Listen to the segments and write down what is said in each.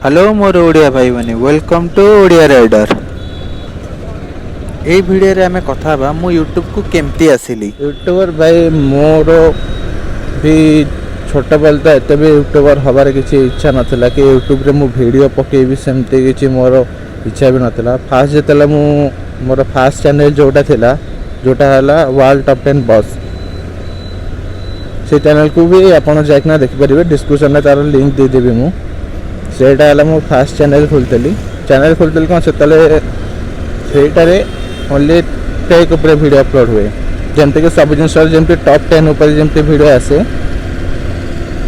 Hello ମୋର ଓଡ଼ିଆ ଭାଇମାନେ, welcome to Odia rider. ଏଇ ଭିଡ଼ିଓରେ ଆମେ କଥା ହେବା ମୁଁ ୟୁଟ୍ୟୁବକୁ କେମିତି ଆସିଲି। ୟୁଟ୍ୟୁବର ଭାଇ, ମୋର ବି ଛୋଟବେଳେ ତ ଏତେ ବି ୟୁଟ୍ୟୁବର ହେବାର କିଛି ଇଚ୍ଛା ନଥିଲା କି ୟୁଟ୍ୟୁବରେ ମୁଁ ଭିଡ଼ିଓ ପକେଇବି, ସେମିତି କିଛି ମୋର ଇଚ୍ଛା ବି ନଥିଲା। ଫାଷ୍ଟ ଯେତେବେଳେ ମୁଁ ମୋର ଫାଷ୍ଟ ଚ୍ୟାନେଲ୍ ଯେଉଁଟା ଥିଲା, ଯେଉଁଟା ହେଲା ୱାର୍ଲଡ ଟପ୍ 10 ବସ୍, ସେ ଚ୍ୟାନେଲ୍କୁ ବି ଆପଣ ଯାଇକିନା ଦେଖିପାରିବେ। ଡିସ୍କ୍ରିପ୍ସନ୍ରେ ତା'ର ଲିଙ୍କ୍ ଦେଇଦେବି ମୁଁ। ସେଇଟା ହେଲା ମୁଁ ଫାଷ୍ଟ ଚ୍ୟାନେଲ୍ ଖୋଲିଥିଲି। ଚ୍ୟାନେଲ୍ ଖୋଲିଥିଲି କ'ଣ, ସେତେବେଳେ ସେଇଟାରେ ଓନ୍ଲି ଟେକ୍ ଉପରେ ଭିଡ଼ିଓ ଅପଲୋଡ଼ ହୁଏ। ଯେମିତିକି ସବୁ ଜିନିଷର ଯେମିତି ଟପ୍ 10 ଉପରେ ଯେମିତି ଭିଡ଼ିଓ ଆସେ,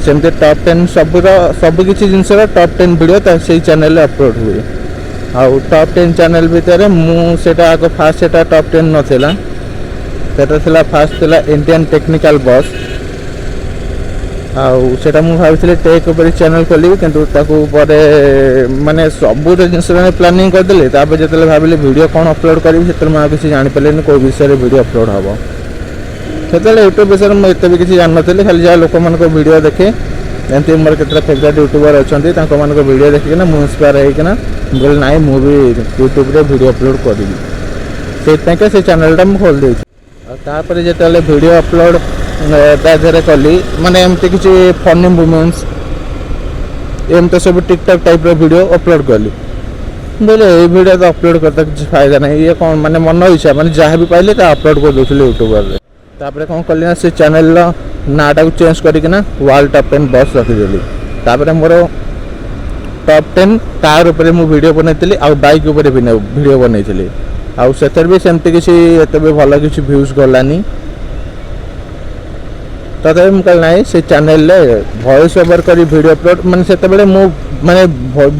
ସେମିତି ଟପ୍ 10 ସବୁର, ସବୁ କିଛି ଜିନିଷର ଟପ୍ 10 ଭିଡ଼ିଓ ତା ସେଇ ଚ୍ୟାନେଲ୍ରେ ଅପଲୋଡ଼ ହୁଏ। ଆଉ ଟପ୍ 10 ଚ୍ୟାନେଲ୍ ଭିତରେ ମୁଁ ସେଇଟା ଆଗ ଫାଷ୍ଟ, ସେଇଟା ଟପ୍ 10 ନଥିଲା। ସେଇଟା ଥିଲା, ଫାଷ୍ଟ ଥିଲା ଇଣ୍ଡିଆନ୍ ଟେକ୍ନିକାଲ୍ ବସ୍। ଆଉ ସେଇଟା ମୁଁ ଭାବିଥିଲି ଟେକ୍ ଉପରେ ଚ୍ୟାନେଲ୍ ଖୋଲିବି, କିନ୍ତୁ ତାକୁ ପରେ ମାନେ ସବୁ ଜିନିଷ ମାନେ ପ୍ଲାନିଂ କରିଦେଲି। ତାପରେ ଯେତେବେଳେ ଭାବିଲି ଭିଡ଼ିଓ କ'ଣ ଅପଲୋଡ଼ କରିବି, ସେତେବେଳେ ମୁଁ ଆଉ କିଛି ଜାଣିପାରିଲିନି କେଉଁ ବିଷୟରେ ଭିଡ଼ିଓ ଅପଲୋଡ଼ ହେବ। ସେତେବେଳେ ୟୁଟ୍ୟୁବ୍ ବିଷୟରେ ମୁଁ ଏତେ ବି କିଛି ଜାଣିନଥିଲି, ଖାଲି ଯାହା ଲୋକମାନଙ୍କ ଭିଡ଼ିଓ ଦେଖେ। ଏମିତି ମୋର କେତେଟା ଫେଭରାଇଟ୍ ୟୁଟ୍ୟୁବର୍ ଅଛନ୍ତି, ତାଙ୍କମାନଙ୍କ ଭିଡ଼ିଓ ଦେଖିକିନା ମୁଁ ଇନ୍ସପାୟାର ହେଇକିନା ମୁଁ କହିଲି, ନାଇଁ, ମୁଁ ବି ୟୁଟ୍ୟୁବରେ ଭିଡ଼ିଓ ଅପଲୋଡ଼ କରିବି। ସେଇଥିପାଇଁକା ସେ ଚ୍ୟାନେଲ୍ଟା ମୁଁ ଖୋଲି ଦେଇଛି। ଆଉ ତାପରେ ଯେତେବେଳେ ଭିଡ଼ିଓ ଅପଲୋଡ଼ ତା ଦେହରେ କଲି, ମାନେ ଏମିତି କିଛି ଫନି ମୁମେଣ୍ଟସ୍, ଏମିତି ସବୁ ଟିକଟକ୍ ଟାଇପ୍ର ଭିଡ଼ିଓ ଅପଲୋଡ଼ କଲି। ମୁଁ କହିଲି, ଏଇ ଭିଡ଼ିଓ ତ ଅପଲୋଡ଼ କରିତେ କିଛି ଫାଇଦା ନାହିଁ। ଇଏ କ'ଣ, ମାନେ ମନ ଇଚ୍ଛା ମାନେ ଯାହା ବି ପାଇଲେ ତା ଅପଲୋଡ଼ କରିଦେଉଥିଲି ୟୁଟ୍ୟୁବରେ। ତାପରେ କ'ଣ କଲି ନା, ସେ ଚ୍ୟାନେଲ୍ର ନାଁଟାକୁ ଚେଞ୍ଜ କରିକିନା ୱାର୍ଲଡ ଟପ୍ 10 ବସ୍ ରଖିଦେଲି। ତାପରେ ମୋର ଟପ୍ 10 କାର୍ ଉପରେ ମୁଁ ଭିଡ଼ିଓ ବନେଇଥିଲି ଆଉ ବାଇକ୍ ଉପରେ ବି ଭିଡ଼ିଓ ବନେଇଥିଲି। ଆଉ ସେଥିରେ ବି ସେମିତି କିଛି ଏତେ ବି ଭଲ କିଛି ଭ୍ୟୁଜ୍ ଗଲାନି। ତଥାପି ମୁଁ କହିଲି, ନାହିଁ, ସେ ଚ୍ୟାନେଲରେ ଭଏସ୍ ଓଭର୍ କରି ଭିଡ଼ିଓ ଅପଲୋଡ଼, ମାନେ ସେତେବେଳେ ମୁଁ ମାନେ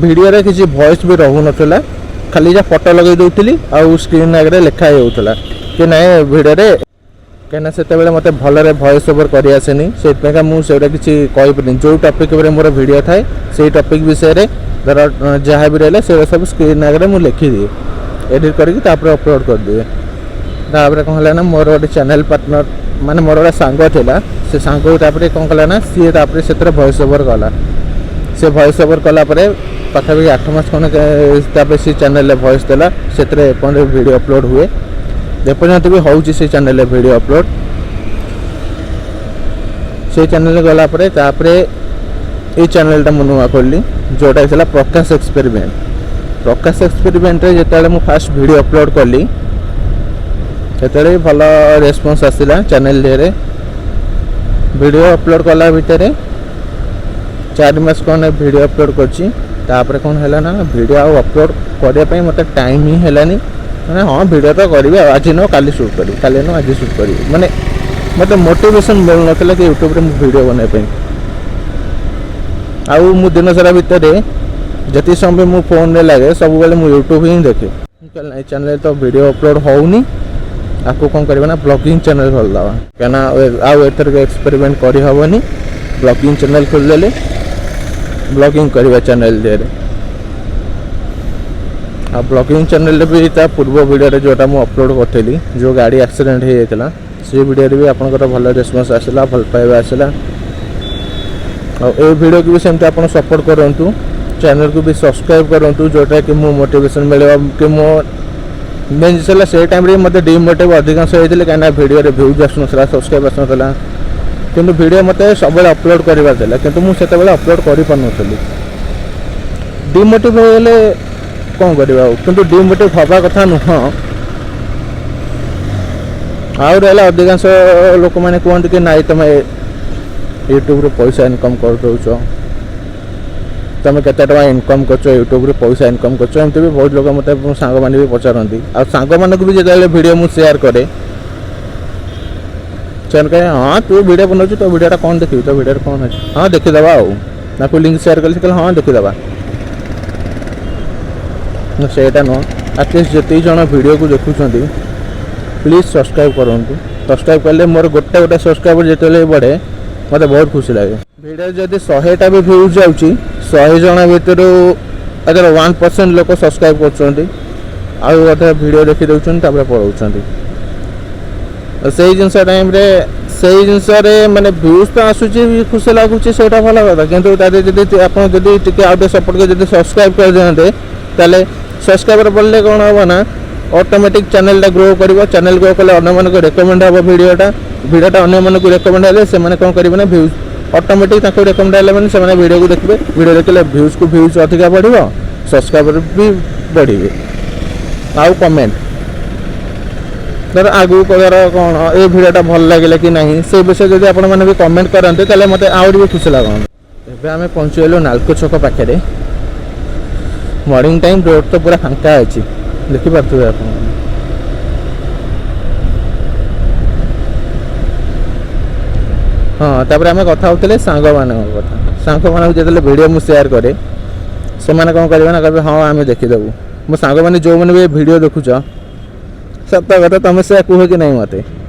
ଭିଡ଼ିଓରେ କିଛି ଭଏସ୍ ବି ରହୁନଥିଲା। ଖାଲି ଯାହା ଫଟୋ ଲଗେଇ ଦେଉଥିଲି ଆଉ ସ୍କ୍ରିନ୍ ଆଗରେ ଲେଖା ହେଇଯାଉଥିଲା କି ନାଇଁ ଭିଡ଼ିଓରେ। କାହିଁକିନା ସେତେବେଳେ ମୋତେ ଭଲରେ ଭଏସ୍ ଓଭର୍ କରି ଆସେନି, ସେଇଥିପାଇଁକା ମୁଁ ସେଗୁଡ଼ା କିଛି କହିପାରିନି। ଯେଉଁ ଟପିକ୍ ଉପରେ ମୋର ଭିଡ଼ିଓ ଥାଏ, ସେଇ ଟପିକ୍ ବିଷୟରେ ଧର ଯାହା ବି ରହିଲା, ସେଗୁଡ଼ା ସବୁ ସ୍କ୍ରିନ୍ ଆଗରେ ମୁଁ ଲେଖିଦିଏ ଏଡ଼ିଟ୍ କରିକି, ତାପରେ ଅପଲୋଡ଼ କରିଦିଏ। ତାପରେ କ'ଣ ହେଲା ନା, ମୋର ଗୋଟେ ଚ୍ୟାନେଲ୍ ପାର୍ଟନର୍, ମାନେ ମୋର ଗୋଟେ ସାଙ୍ଗ ଥିଲା। ସେ ସାଙ୍ଗକୁ ତାପରେ କ'ଣ କଲା ନା, ସିଏ ତାପରେ ସେଥିରେ ଭଏସ୍ ଓଭର୍ କଲା। ସେ ଭଏସ୍ ଓଭର୍ କଲା ପରେ ପାଖାପାଖି 8 ମାସ ଖଣ୍ଡେ ତାପରେ ସେ ଚ୍ୟାନେଲ୍ରେ ଭଏସ୍ ଦେଲା। ସେଥିରେ ଏପର୍ଯ୍ୟନ୍ତ ଭିଡ଼ିଓ ଅପଲୋଡ଼ ହୁଏ, ଏପର୍ଯ୍ୟନ୍ତ ବି ହେଉଛି ସେ ଚ୍ୟାନେଲ୍ରେ ଭିଡ଼ିଓ ଅପଲୋଡ଼। ସେଇ ଚ୍ୟାନେଲ୍ରେ ଗଲା ପରେ ତାପରେ ଏଇ ଚ୍ୟାନେଲ୍ଟା ମୁଁ ନୂଆ ଖୋଲିଲି, ଯେଉଁଟା ଥିଲା ପ୍ରକାଶ ଏକ୍ସପେରିମେଣ୍ଟ। ପ୍ରକାଶ ଏକ୍ସପେରିମେଣ୍ଟରେ ଯେତେବେଳେ ମୁଁ ଫାଷ୍ଟ ଭିଡ଼ିଓ ଅପଲୋଡ଼ କଲି, ସେତେବେଳେ ବି ଭଲ ରେସ୍ପନ୍ସ ଆସିଲା ଚ୍ୟାନେଲ୍ ଦେହରେ। ଭିଡ଼ିଓ ଅପଲୋଡ଼ କଲା ଭିତରେ 4 ମାସ କ'ଣ ଭିଡ଼ିଓ ଅପଲୋଡ଼ କରିଛି। ତାପରେ କ'ଣ ହେଲା ନା, ଭିଡ଼ିଓ ଆଉ ଅପଲୋଡ଼ କରିବା ପାଇଁ ମୋତେ ଟାଇମ୍ ହିଁ ହେଲାନି। ମାନେ ହଁ, ଭିଡ଼ିଓ ତ କରିବି ଆଉ, ଆଜି ନୁହଁ କାଲି ସୁଟ୍ କରିବି, କାଲି ନୁହଁ ଆଜି ସୁଟ୍ କରିବି। ମାନେ ମୋତେ ମୋଟିଭେସନ୍ ମିଳୁନଥିଲା କି ୟୁଟ୍ୟୁବରେ ମୁଁ ଭିଡ଼ିଓ ବନେଇବା ପାଇଁ। ଆଉ ମୁଁ ଦିନ ସାରା ଭିତରେ ଯେତିକି ସମୟ ମୁଁ ଫୋନ୍ରେ ଲାଗେ, ସବୁବେଳେ ମୁଁ ୟୁଟ୍ୟୁବ୍ ହିଁ ଦେଖେ। ମୁଁ କହିଲି, ନାଇଁ, ଚ୍ୟାନେଲ୍ରେ ତ ଭିଡ଼ିଓ ଅପଲୋଡ଼ ହେଉନି, ଆକୁ କ'ଣ କରିବା ନା, ବ୍ଲଗିଂ ଚ୍ୟାନେଲ୍ ଖୋଲିଦେବା। କାହିଁକିନା ଆଉ ଏଥରକ ଏକ୍ସପେରିମେଣ୍ଟ କରିହେବନି। ବ୍ଲଗିଂ ଚ୍ୟାନେଲ୍ ଖୋଲିଦେଲେ ବ୍ଲଗିଂ କରିବା ଚ୍ୟାନେଲ୍ ଦେହରେ। ଆଉ ବ୍ଲଗିଂ ଚ୍ୟାନେଲ୍ରେ ବି ତା ପୂର୍ବ ଭିଡ଼ିଓରେ ଯେଉଁଟା ମୁଁ ଅପଲୋଡ଼ କରିଥିଲି, ଯେଉଁ ଗାଡ଼ି ଆକ୍ସିଡେଣ୍ଟ ହେଇଯାଇଥିଲା, ସେ ଭିଡ଼ିଓରେ ବି ଆପଣଙ୍କର ଭଲ ରେସ୍ପନ୍ସ ଆସିଲା, ଭଲ ପାଇବା ଆସିଲା। ଆଉ ଏଇ ଭିଡ଼ିଓକୁ ବି ସେମିତି ଆପଣ ସପୋର୍ଟ କରନ୍ତୁ, ଚ୍ୟାନେଲ୍କୁ ବି ସବସ୍କ୍ରାଇବ୍ କରନ୍ତୁ, ଯେଉଁଟାକି ମୁଁ ମୋଟିଭେସନ୍ ମିଳିବ କି ମୋ ମେନ୍ ଜିନିଷ ହେଲା, ସେଇ ଟାଇମ୍ରେ ମୋତେ ଡିମୋଟିଭ୍ ଅଧିକାଂଶ ହେଇଥିଲି, କାହିଁକିନା ଭିଡ଼ିଓରେ ଭ୍ୟୁଜ୍ ଆସୁନଥିଲା, ସବସ୍କ୍ରାଇବ୍ ଆସୁନଥିଲା। କିନ୍ତୁ ଭିଡ଼ିଓ ମୋତେ ସବୁବେଳେ ଅପଲୋଡ଼ କରିବାର ଥିଲା, କିନ୍ତୁ ମୁଁ ସେତେବେଳେ ଅପଲୋଡ଼ କରିପାରୁନଥିଲି। ଡିମୋଟିଭ୍ ହେଇଗଲେ କ'ଣ କରିବା ଆଉ? କିନ୍ତୁ ଡିମୋଟିଭ୍ ହେବା କଥା ନୁହଁ। ଆଉ ରହିଲା, ଅଧିକାଂଶ ଲୋକମାନେ କୁହନ୍ତି କି ନାଇଁ, ତୁମେ ୟୁଟ୍ୟୁବରୁ ପଇସା ଇନକମ୍ କରିଦେଉଛ, ତୁମେ କେତେ ଟଙ୍କା ଇନକମ୍ କରୁଛ, ୟୁଟ୍ୟୁବରୁ ପଇସା ଇନକମ୍ କରୁଛ। ଏମିତି ବି ବହୁତ ଲୋକ ମୋତେ, ମୋ ସାଙ୍ଗମାନେ ବି ପଚାରନ୍ତି। ଆଉ ସାଙ୍ଗମାନଙ୍କୁ ବି ଯେତେବେଳେ ଭିଡ଼ିଓ ମୁଁ ସେୟାର କରେ, ସେମାନେ କହେ, ହଁ, ତୁ ଭିଡ଼ିଓ ବନାଉଛୁ, ତୋ ଭିଡ଼ିଓଟା କ'ଣ ଦେଖିବି, ତୋ ଭିଡ଼ିଓରେ କ'ଣ ଅଛି, ହଁ, ଦେଖିଦେବା। ଆଉ ତାକୁ ଲିଙ୍କ୍ ସେୟାର କଲି, ସେ କହିଲେ, ହଁ, ଦେଖିଦେବା। ସେଇଟା ନୁହଁ, ଆଟଲିଷ୍ଟ ଯେତିକି ଜଣ ଭିଡ଼ିଓକୁ ଦେଖୁଛନ୍ତି, ପ୍ଲିଜ୍ ସବସ୍କ୍ରାଇବ୍ କରନ୍ତୁ। ସବସ୍କ୍ରାଇବ୍ କଲେ, ମୋର ଗୋଟେ ଗୋଟେ ସବସ୍କ୍ରାଇବର୍ ଯେତେବେଳେ ବଢ଼େ, ମୋତେ ବହୁତ ଖୁସି ଲାଗେ। ଭିଡ଼ିଓ ଯଦି 100ଟା ବି ଭ୍ୟୁଜ୍ ଯାଉଛି, 100 ଜଣ ଭିତରୁ ଅଧର 1% ଲୋକ ସବସ୍କ୍ରାଇବ୍ କରୁଛନ୍ତି, ଆଉ ଅଧା ଭିଡ଼ିଓ ଦେଖି ଦେଉଛନ୍ତି, ତାପରେ ପଳାଉଛନ୍ତି। ତ ସେଇ ଜିନିଷ ଟାଇମ୍ରେ ସେଇ ଜିନିଷରେ ମାନେ ଭ୍ୟୁଜ୍ ତ ଆସୁଛି, ଖୁସି ଲାଗୁଛି, ସେଇଟା ଭଲ କଥା। କିନ୍ତୁ ତା ଦେହରେ ଯଦି ଆପଣ ଯଦି ଟିକେ ଆଉ ଟିକେ ସପୋର୍ଟ କରି ଯଦି ସବସ୍କ୍ରାଇବ୍ କରିଦିଅନ୍ତେ, ତାହେଲେ ସବସ୍କ୍ରାଇବର ବଢ଼ିଲେ କ'ଣ ହେବ ନା, ଅଟୋମେଟିକ୍ ଚ୍ୟାନେଲଟା ଗ୍ରୋ କରିବ। ଚ୍ୟାନେଲ ଗ୍ରୋ କଲେ ଅନ୍ୟମାନଙ୍କୁ ରେକମେଣ୍ଡ ହେବ ଭିଡ଼ିଓଟା। ଭିଡ଼ିଓଟା ଅନ୍ୟମାନଙ୍କୁ ରେକମେଣ୍ଡ ହେଲେ ସେମାନେ କ'ଣ କରିବେ ନା, ଭ୍ୟୁଜ୍ ଅଟୋମେଟିକ୍ ତାଙ୍କୁ ରେକମେଣ୍ଡ ହେଲେ ମାନେ ସେମାନେ ଭିଡ଼ିଓକୁ ଦେଖିବେ। ଭିଡ଼ିଓ ଦେଖିଲେ ଭ୍ୟୁଜ୍କୁ ଭ୍ୟୁଜ୍ ଅଧିକା ବଢ଼ିବ, ସବସ୍କ୍ରାଇବର ବି ବଢ଼ିବେ। ଆଉ କମେଣ୍ଟ ଧର ଆଗକୁ ଧର କ'ଣ ଏ ଭିଡ଼ିଓଟା ଭଲ ଲାଗିଲା କି ନାହିଁ, ସେ ବିଷୟରେ ଯଦି ଆପଣମାନେ ବି କମେଣ୍ଟ କରନ୍ତେ, ତାହେଲେ ମୋତେ ଆହୁରି ବି ଖୁସି ଲାଗନ୍ତା। ଏବେ ଆମେ ପହଞ୍ଚିଗଲୁ ନାଲକୋ ଛକ ପାଖରେ। ମର୍ଣ୍ଣିଂ ଟାଇମ୍, ରୋଡ଼ ତ ପୁରା ଫାଙ୍କା ଅଛି, ଦେଖିପାରୁଥିବେ ଆପଣ। ହଁ, ତାପରେ ଆମେ କଥା ହେଉଥିଲେ ସାଙ୍ଗମାନଙ୍କ କଥା। ସାଙ୍ଗମାନଙ୍କୁ ଯେତେବେଳେ ଭିଡ଼ିଓ ମୁଁ ସେୟାର କରେ, ସେମାନେ କ'ଣ କରିବେ ନା, କହିବେ ହଁ ଆମେ ଦେଖିଦେବୁ। ମୋ ସାଙ୍ଗମାନେ ଯେଉଁମାନେ ବି ଏ ଭିଡ଼ିଓ ଦେଖୁଛ, ସତ କଥା ତମେ ସେୟା କୁହ କି ନାହିଁ ମୋତେ?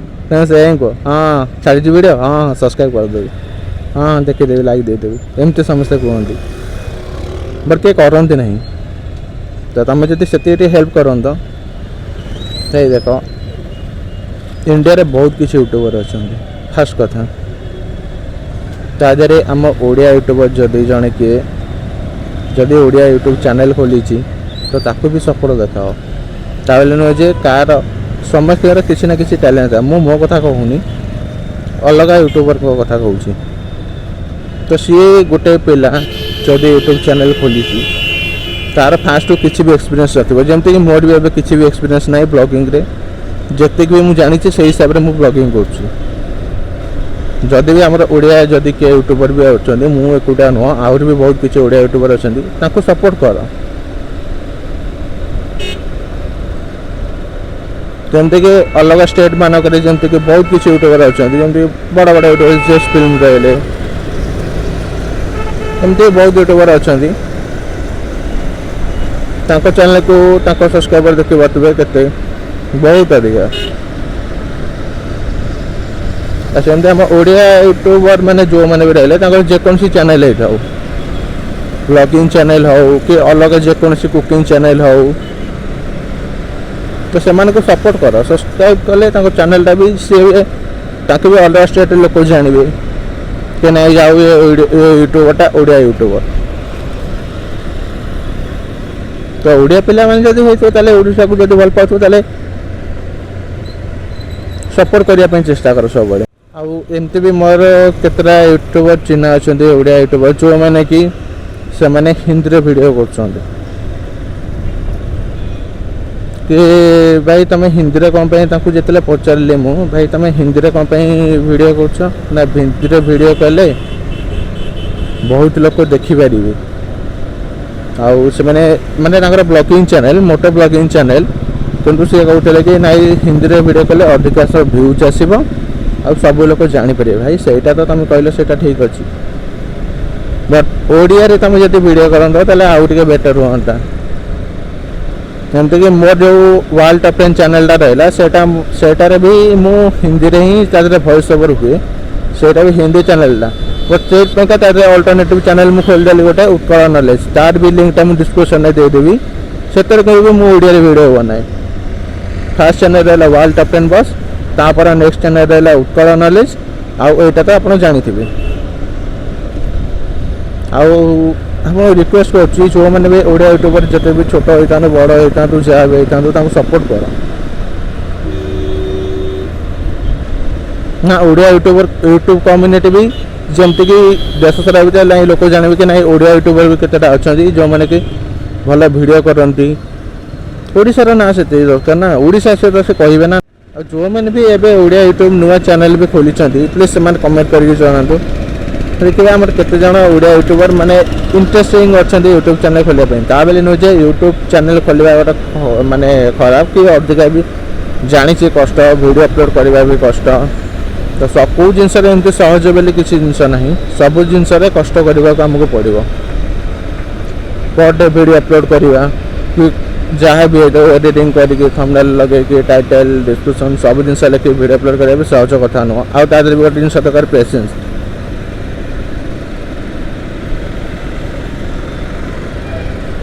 ତମେ ସେୟା ହିଁ କୁହ, ହଁ ଛାଡ଼ିଛି ଭିଡ଼ିଓ, ହଁ ସବସ୍କ୍ରାଇବ୍ କରିଦେବି, ହଁ ଦେଖିଦେବି, ଲାଇକ୍ ଦେଇଦେବି, ଏମିତି ସମସ୍ତେ କୁହନ୍ତି, ବଟ୍ କିଏ କରନ୍ତି ନାହିଁ। ତ ତମେ ଯଦି ସେତିକି ଟିକେ ହେଲ୍ପ କରନ୍ତ। ସେଇ ଦେଖ, ଇଣ୍ଡିଆରେ ବହୁତ କିଛି ୟୁଟ୍ୟୁବର ଅଛନ୍ତି। ଫାର୍ଷ୍ଟ କଥା, ତା ଦେହରେ ଆମ ଓଡ଼ିଆ ୟୁଟ୍ୟୁବର ଯଦି ଜଣେ କିଏ ଯଦି ଓଡ଼ିଆ ୟୁଟ୍ୟୁବ୍ ଚ୍ୟାନେଲ୍ ଖୋଲିଛି, ତ ତାକୁ ବି ସପୋର୍ଟ ଦେଖାଅ। ତା ବୋଲି ନୁହେଁ ଯେ କାହାର, ସମସ୍ତଙ୍କର କିଛି ନା କିଛି ଟ୍ୟାଲେଣ୍ଟ ଥାଏ। ମୁଁ ମୋ କଥା କହୁନି, ଅଲଗା ୟୁଟ୍ୟୁବରଙ୍କ କଥା କହୁଛି। ତ ସିଏ ଗୋଟେ ପିଲା ଯଦି ୟୁଟ୍ୟୁବ୍ ଚ୍ୟାନେଲ୍ ଖୋଲିଛି, ତାର ଫାଷ୍ଟରୁ କିଛି ବି ଏକ୍ସପିରିଏନ୍ସ ନଥିବ। ଯେମିତିକି ମୋର ବି ଏବେ କିଛି ବି ଏକ୍ସପିରିଏନ୍ସ ନାହିଁ ବ୍ଲଗିଂରେ। ଯେତିକି ବି ମୁଁ ଜାଣିଛି, ସେଇ ହିସାବରେ ମୁଁ ବ୍ଲଗିଂ କରୁଛି। ଯଦି ବି ଆମର ଓଡ଼ିଆ ଯଦି କିଏ ୟୁଟ୍ୟୁବର ବି ଅଛନ୍ତି, ମୁଁ ଏକୁଟିଆ ନୁହଁ, ଆହୁରି ବି ବହୁତ କିଛି ଓଡ଼ିଆ ୟୁଟ୍ୟୁବର ଅଛନ୍ତି, ତାଙ୍କୁ ସପୋର୍ଟ କର। ଯେମିତିକି ଅଲଗା ଷ୍ଟେଟ୍ ମାନଙ୍କରେ ଯେମିତିକି ବହୁତ କିଛି ୟୁଟ୍ୟୁବର ଅଛନ୍ତି, ଯେମିତି ବଡ଼ ବଡ଼ ୟୁଟ୍ୟୁବର ଜେସ୍ ଫିଲ୍ମ ରହିଲେ, ଏମିତି ବହୁତ ୟୁଟ୍ୟୁବର ଅଛନ୍ତି। ତାଙ୍କ ଚ୍ୟାନେଲକୁ ତାଙ୍କ ସବସ୍କ୍ରାଇବର ଦେଖିପାରୁଥିବେ କେତେ ବହୁତ ଅଧିକା। ଆଉ ସେମିତି ଆମ ଓଡ଼ିଆ ୟୁଟ୍ୟୁବର ମାନେ ଯେଉଁମାନେ ବି ରହିଲେ, ତାଙ୍କର ଯେକୌଣସି ଚ୍ୟାନେଲ ହେଇଥାଉ, ବ୍ଲଗିଂ ଚ୍ୟାନେଲ ହଉ କି ଅଲଗା ଯେକୌଣସି କୁକିଂ ଚ୍ୟାନେଲ ହଉ, ତ ସେମାନଙ୍କୁ ସପୋର୍ଟ କର। ସବସ୍କ୍ରାଇବ୍ କଲେ ତାଙ୍କ ଚ୍ୟାନେଲଟା ବି ସିଏ ତାଙ୍କୁ ବି ଅଲଗା ଷ୍ଟେଟ୍ର ଲୋକ ଜାଣିବେ କି ନାଇଁ, ଯାଉ ଏ ୟୁଟ୍ୟୁବରଟା ଓଡ଼ିଆ ୟୁଟ୍ୟୁବର। ତ ଓଡ଼ିଆ ପିଲାମାନେ ଯଦି ହେଇଥିବ, ତାହେଲେ ଓଡ଼ିଶାକୁ ଯଦି ଭଲ ପାଉଥିବ, ତାହେଲେ ସପୋର୍ଟ କରିବା ପାଇଁ ଚେଷ୍ଟା କର ସବୁବେଳେ। ଆଉ ଏମିତି ବି ମୋର କେତେଟା ୟୁଟ୍ୟୁବର ଚିହ୍ନା ଅଛନ୍ତି, ଓଡ଼ିଆ ୟୁଟ୍ୟୁବର, ଯେଉଁମାନେ କି ସେମାନେ ହିନ୍ଦୀରେ ଭିଡ଼ିଓ କରୁଛନ୍ତି। କି ଭାଇ, ତମେ ହିନ୍ଦୀରେ କ'ଣ ପାଇଁ? ତାଙ୍କୁ ଯେତେବେଳେ ପଚାରିଲି ମୁଁ, ଭାଇ ତମେ ହିନ୍ଦୀରେ କ'ଣ ପାଇଁ ଭିଡ଼ିଓ କରୁଛ? ନା, ହିନ୍ଦୀରେ ଭିଡ଼ିଓ କଲେ ବହୁତ ଲୋକ ଦେଖିପାରିବେ। ଆଉ ସେମାନେ ମାନେ ତାଙ୍କର blogging channel, motto blogging channel, କିନ୍ତୁ ସିଏ କହୁଥିଲେ କି ନାଇଁ, ହିନ୍ଦୀରେ ଭିଡ଼ିଓ କଲେ ଅଧିକାଂଶ ଭ୍ୟୁଜ୍ ଆସିବ ଆଉ ସବୁ ଲୋକ ଜାଣିପାରିବେ। ଭାଇ, ସେଇଟା ତ ତମେ କହିଲ ସେଇଟା ଠିକ୍ ଅଛି, ବଟ୍ ଓଡ଼ିଆରେ ତମେ ଯଦି ଭିଡ଼ିଓ କରନ୍ତ, ତାହେଲେ ଆଉ ଟିକେ ବେଟର୍ ହୁଅନ୍ତା। ଯେମିତିକି ମୋର ଯେଉଁ ୱାର୍ଲଡ ଟପ୍ 10 ଚ୍ୟାନେଲଟା ରହିଲା, ସେଇଟାରେ ବି ମୁଁ ହିନ୍ଦୀରେ ହିଁ ତା ଦେହରେ ଭଏସ୍ ଓଭର୍ ହୁଏ। ସେଇଟା ବି ହିନ୍ଦୀ ଚ୍ୟାନେଲଟା, ବଟ୍ ସେଇଥିପାଇଁକା ତା ଦେହରେ ଅଲ୍ଟରନେଟିଭ୍ ଚ୍ୟାନେଲ ମୁଁ ଖୋଲିଦେଲି ଗୋଟେ, ଉତ୍କଳ ନଲେଜ। ତାର ବି ଲିଙ୍କଟା ମୁଁ ଡିସ୍କ୍ରିପ୍ସନରେ ଦେଇଦେବି। ସେଥିରେ କହିବି ମୁଁ ଓଡ଼ିଆରେ ଭିଡ଼ିଓ ବନାଏ। ଫାର୍ଷ୍ଟ ଚ୍ୟାନେଲ ରହିଲା ୱାର୍ଲଡ ଟପ୍ 10 ବସ୍, ତାପରେ ନେକ୍ସଟ ଚ୍ୟାନେଲ ରହିଲା ଉତ୍କଳ ନଲେଜ, ଆଉ ଏଇଟା ତ ଆପଣ ଜାଣିଥିବେ। ଆଉ ଆପଣ ରିକ୍ୱେଷ୍ଟ କରୁଛି, ଯେଉଁମାନେ ବି ଓଡ଼ିଆ ୟୁଟ୍ୟୁବର ଯେତେ ବି ଛୋଟ ହେଇଥାନ୍ତୁ, ବଡ଼ ହେଇଥାନ୍ତୁ, ଯାହା ବି ହେଇଥାନ୍ତୁ, ତାଙ୍କୁ ସପୋର୍ଟ କର ନା। ଓଡ଼ିଆ ୟୁଟ୍ୟୁବର, ୟୁଟ୍ୟୁବ କମ୍ୟୁନିଟି ବି ଯେମିତିକି ଦେଶ ସାରା ଭିତରେ ନାଇଁ, ଲୋକ ଜାଣିବେ କି ନାଇଁ, ଓଡ଼ିଆ ୟୁଟ୍ୟୁବର ବି କେତେଟା ଅଛନ୍ତି ଯେଉଁମାନେ କି ଭଲ ଭିଡ଼ିଓ କରନ୍ତି। ଓଡ଼ିଶାର ନାଁ ସେତିକି ଦରକାର ନା, ଓଡ଼ିଶା ସହିତ ସେ କହିବେ ନା। ଆଉ ଯେଉଁମାନେ ବି ଏବେ ଓଡ଼ିଆ ୟୁଟ୍ୟୁବ ନୂଆ ଚ୍ୟାନେଲ ବି ଖୋଲିଛନ୍ତି, ପ୍ଲିଜ୍ ସେମାନେ କମେଣ୍ଟ କରିକି ଜଣାନ୍ତୁ। ଦେଖିବା ଆମର କେତେ ଜଣ ଓଡ଼ିଆ ୟୁଟ୍ୟୁବର ମାନେ ଇଣ୍ଟରେଷ୍ଟିଂ ଅଛନ୍ତି ୟୁଟ୍ୟୁବ ଚ୍ୟାନେଲ ଖୋଲିବା ପାଇଁ। ତା ବୋଲି ନୁହେଁ ଯେ ୟୁଟ୍ୟୁବ ଚ୍ୟାନେଲ ଖୋଲିବା ଗୋଟେ ମାନେ ଖରାପ କି ଅଧିକା ବି, ଜାଣିଛି କଷ୍ଟ, ଭିଡ଼ିଓ ଅପଲୋଡ଼ କରିବା ବି କଷ୍ଟ। ତ ସବୁ ଜିନିଷରେ ଏମିତି ସହଜ ବୋଲି କିଛି ଜିନିଷ ନାହିଁ। ସବୁ ଜିନିଷରେ କଷ୍ଟ କରିବାକୁ ଆମକୁ ପଡ଼ିବ। ପର୍ ଡେ ଭିଡ଼ିଓ ଅପଲୋଡ଼ କରିବା କି ଯାହା ବି ହେଇଥାଉ, ଏଡ଼ିଟିଂ କରିକି, ଥମ୍ବନେଲ୍ ଲଗେଇକି, ଟାଇଟେଲ୍, ଡିସ୍କ୍ରିପସନ୍ ସବୁ ଜିନିଷ ଲେଖିକି ଭିଡ଼ିଓ ଅପଲୋଡ଼ କରିବା ବି ସହଜ କଥା ନୁହଁ। ଆଉ ତା ଦେହରେ ବି ଗୋଟେ ଜିନିଷ ଦରକାର, ପେସେନ୍ସ।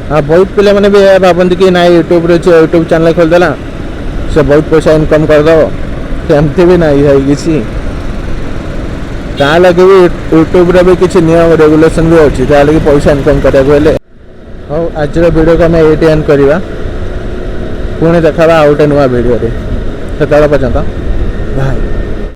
ଆଉ ବହୁତ ପିଲାମାନେ ବି ଏହା ଭାବନ୍ତି କି ନାଇଁ, ୟୁଟ୍ୟୁବରେ ଅଛି, ୟୁଟ୍ୟୁବ ଚ୍ୟାନେଲ୍ ଖୋଲିଦେଲା, ସେ ବହୁତ ପଇସା ଇନକମ୍ କରିଦେବ। ସେମିତି ବି ନାହିଁ ଭାଇ କିଛି। ତା ଲାଗି ବି ୟୁଟ୍ୟୁବରେ ବି କିଛି ନିୟମ ରେଗୁଲେସନ୍ ବି ଅଛି, ତା ଲାଗି ପଇସା ଇନକମ୍ କରିବାକୁ ହେଲେ। ହଉ, ଆଜିର ଭିଡ଼ିଓକୁ ଆମେ ଏଇଠି ଏଣ୍ଡ କରିବା। ପୁଣି ଦେଖାବା ଆଉ ଗୋଟେ ନୂଆ ଭିଡ଼ିଓରେ। ସେତେବେଳେ ପର୍ଯ୍ୟନ୍ତ ବାଏ।